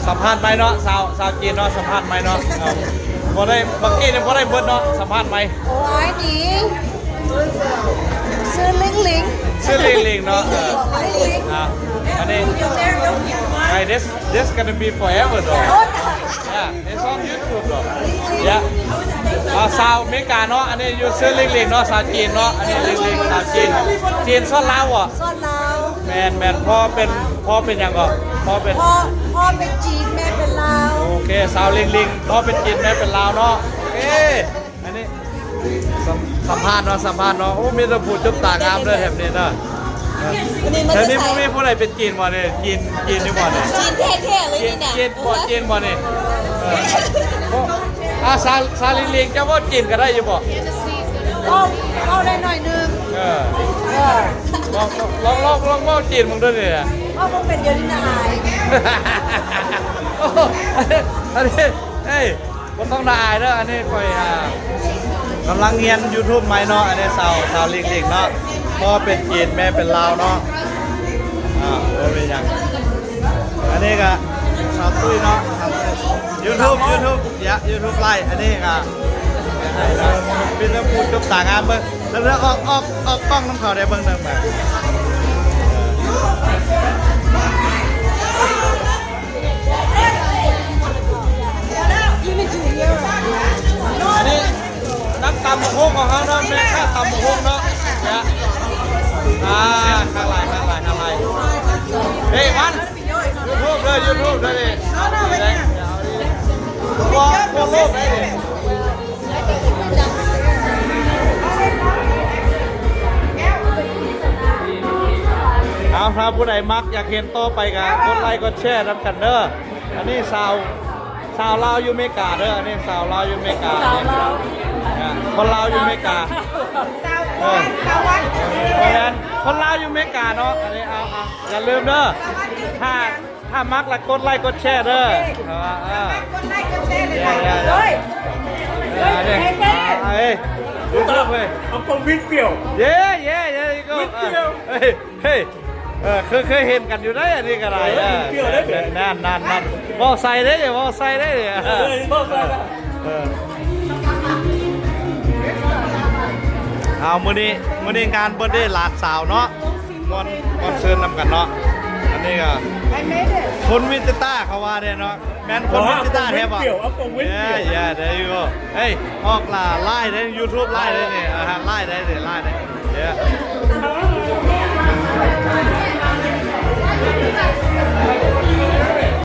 ສຳພາດໃໝ່ເນາະ ຊາວ ຊາວຈີນເນາະ ສຳພາດໃໝ່ເນາະ. ເອີ ບໍ່ໄດ້ ເມື່ອກີ້ນີ້ບໍ່ໄດ້ເບິດເນາະ ສຳພາດໃໝ່. ໂອ້ຍ ນີ້ ຊື່ລິງລິງ ຊື່ລິງລິງເນາະ. ເອີ ອ່າ ອັນນີ້ Hey, this, this gonna be forever though. ໂອ້ຍ Yeah, it's on YouTube though. Yeah. ອ່າ ຊາວອາເມລິກາເນາະ ອັນນີ້ຢູ່ ຊື່ລິງລິງເນາະ ຊາວຈີນເນາະ. ອັນນີ້ລິງລິງ ຊາວຈີນ ຈີນຊອນລາວບໍ? ຊອນລາວ. ແມ່ນໆ ພໍ່ເປັນ ພໍ່ເປັນຫຍັງກໍ ພໍ່ເປັນ ພໍ່ ພໍ່ເປັນຈີນ ແມ່ເປັນລາວ. ໂອເຄ ຊາວລິງລິງ ພໍ່ເປັນຈີນ ແມ່ເປັນລາວເນາະ. ເອ ອັນນີ້ ສຳ ສຳພາດເນາະ ສຳພາດເນາະ. ໂອ້ ມີແຕ່ຜູ້ຈົບຕາງາມເດີແຖບນີ້ເດີ. ເອີ ອັນນີ້ມາແຕ່ໃສ? ແຖວນີ້ບໍ່ມີຜູ້ໃດເປັນຈີນບໍ່ນີ້? ຈີນ ຈີນຢູ່ບໍ່ນີ້? ຈີນແທ້ໆເລີຍນີ້ນະ. ຈີນ ຈີນບໍ່ ຈີນບໍ່ນີ້? ເອີ ໂອ້ ອາ ຊາວ ຊາວລິງລິງ ເຈົ້າເວົ້າຈີນກໍໄດ້ຢູ່ບໍ່? ເວົ້າ ເວົ້າໄດ້ໜ້ອຍໜຶ່ງ. ເອີ ເອີ ລອງ ລອງ ລອງ ລອງເວົ້າຈີນເບິ່ງດູນີ້ນະ. ເວົ້າບໍ່ເປັນ ດຽວນີ້ນະອາຍ. ໂອ້ ອັນນີ້ ເອີຍ ບໍ່ຕ້ອງລະອາຍເດີ. ອັນນີ້ຂ້ອຍ ອ່າ ກຳລັງຮຽນ YouTube ໃໝ່ເນາະ. ອັນນີ້ຊາວ ຊາວລິງລິງເນາະ ພໍ່ເປັນຈີນ ແມ່ເປັນລາວເນາະ. ອ່າ ບໍ່ເປັນຫຍັງ. ອັນນີ້ກະຊາວຕຸ້ຍເນາະ YouTube YouTube ຢະ YouTube ໄລ. ອັນນີ້ກະເປັນຜູ້ຈົບຕາງາມເບິ່ງ. ແລ້ວອອກ ອອກ ອອກກ້ອງນຳເຂົາໄດ້ເບິ່ງເດີ. ອັນນີ້ນັກຕຳບັກຫຸ່ງຂອງເຮົາເນາະ ແມ່ຄ້າຕຳບັກຫຸ່ງເນາະ. ອ່າ ຄັກຫຼາຍ ຄັກຫຼາຍ ຄັກຫຼາຍ. ເຮີ້ຍ ວັນ YouTube ເດີ YouTube ເດີນີ້. ບໍ່ ບໍ່ໂລບໄດ້ນີ້. ເອົາ ຖ້າຜູ້ໃດມັກ ຢາກເຫັນຕໍ່ໄປກໍກົດໄລກົດແຊນຳກັນເດີ. ອັນນີ້ຊາວ ຊາວລາວຢູ່ເມກາເດີ. ອັນນີ້ຊາວລາວຢູ່ເມກາ. ຊາວລາວ ຄົນລາວຢູ່ເມກາ. ເອີ ຊາວວັນ ເອີ ແມ່ນ ຄົນລາວຢູ່ເມກາເນາະ. ອັນນີ້ ເອົາ ເອົາ ຢ່າລືມເດີ ຖ້າ ຖ້າມັກລະກົດໄລກົດແຊເດີ. ເອີ ເອີ ກົດໄລກົດແຊເດີ. ເອີ ເອີ ເອີ ເອີ ເອີ ເອີ Uncle Winfield. Yeah, yeah, there you go. Winfield. ເອີ ເອີ ເອີ ເຄີຍ ເຄີຍເຫັນກັນຢູ່ເດ້ ອັນນີ້ກໍໄດ້. ເອີ Winfield ເດ້. ນັ້ນ ນັ້ນ ນັ້ນ ເວົ້າໃສ່ເດ້ ເວົ້າໃສ່ເດ້. ເອີ ເວົ້າໃສ່. ເອີ ເອົາ ມື້ນີ້ ມື້ນີ້ງານເບີດເດຫຼານສາວເນາະ. ມ່ວນ ມ່ວນຊື່ນນຳກັນເນາະ. ອັນນີ້ກໍຄົນວິນເທດຕາເຂົາວ່າເດ້ເນາະ. ແມ່ນຄົນວິນເທດຕາແທ້ບໍ່? Uncle Winfield, Uncle Winfield. Yeah, yeah, there you go. ເອີຍ ອອກລາ ໄລຟ໌ເດ້ YouTube ໄລຟ໌ເດ້ນີ້. ອ່າ ໄລຟ໌ເດ້ນີ້ ໄລຟ໌ເດ້. Yeah.